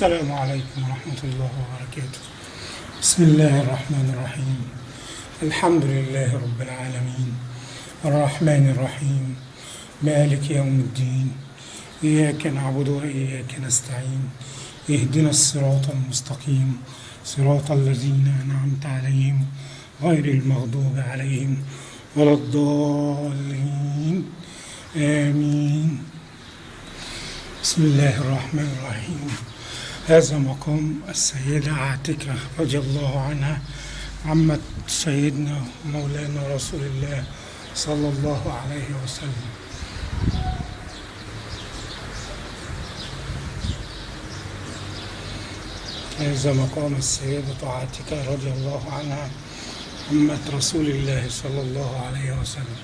السلام عليكم ورحمة الله وبركاته. بسم الله الرحمن الرحيم. الحمد لله رب العالمين، الرحمن الرحيم، مالك يوم الدين، إياك نعبد وإياك نستعين، اهدنا الصراط المستقيم، صراط الذين أنعمت عليهم غير المغضوب عليهم ولا الضالين، آمين. بسم الله الرحمن الرحيم. هذا مقام السيدة عاتكة رضي الله عنها، عمة سيدنا مولانا رسول الله صلى الله عليه وسلم. هذا مقام السيدة عاتكة رضي الله عنها، عمة رسول الله صلى الله عليه وسلم.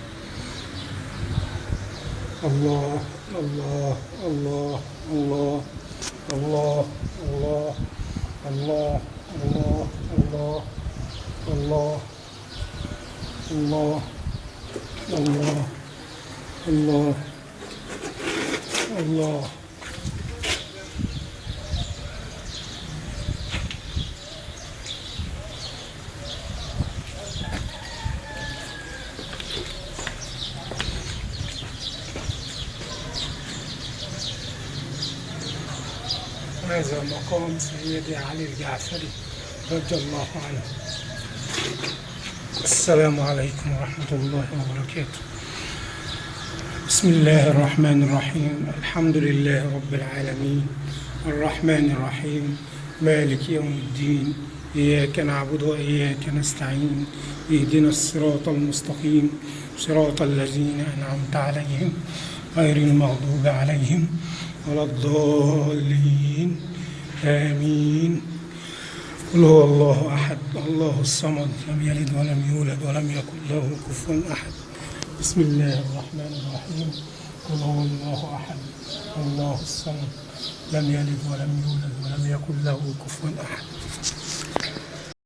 الله الله الله الله الله الله الله الله الله الله الله الله الله الله. هذا مقام سيدي علي الجعفري رضي الله عنه. السلام عليكم ورحمة الله وبركاته. بسم الله الرحمن الرحيم. الحمد لله رب العالمين، الرحمن الرحيم، مالك يوم الدين، إياك نعبد وإياك نستعين، اهدنا الصراط المستقيم، صراط الذين أنعمت عليهم غير المغضوب عليهم ولا الضالين، آمين. قل هو الله أحد، الله الصمد، لم يلد ولم يولد ولم يكن له كفوا أحد. بسم الله الرحمن الرحيم. قل هو الله أحد، الله الصمد، لم يلد ولم يولد ولم يكن له كفوا أحد.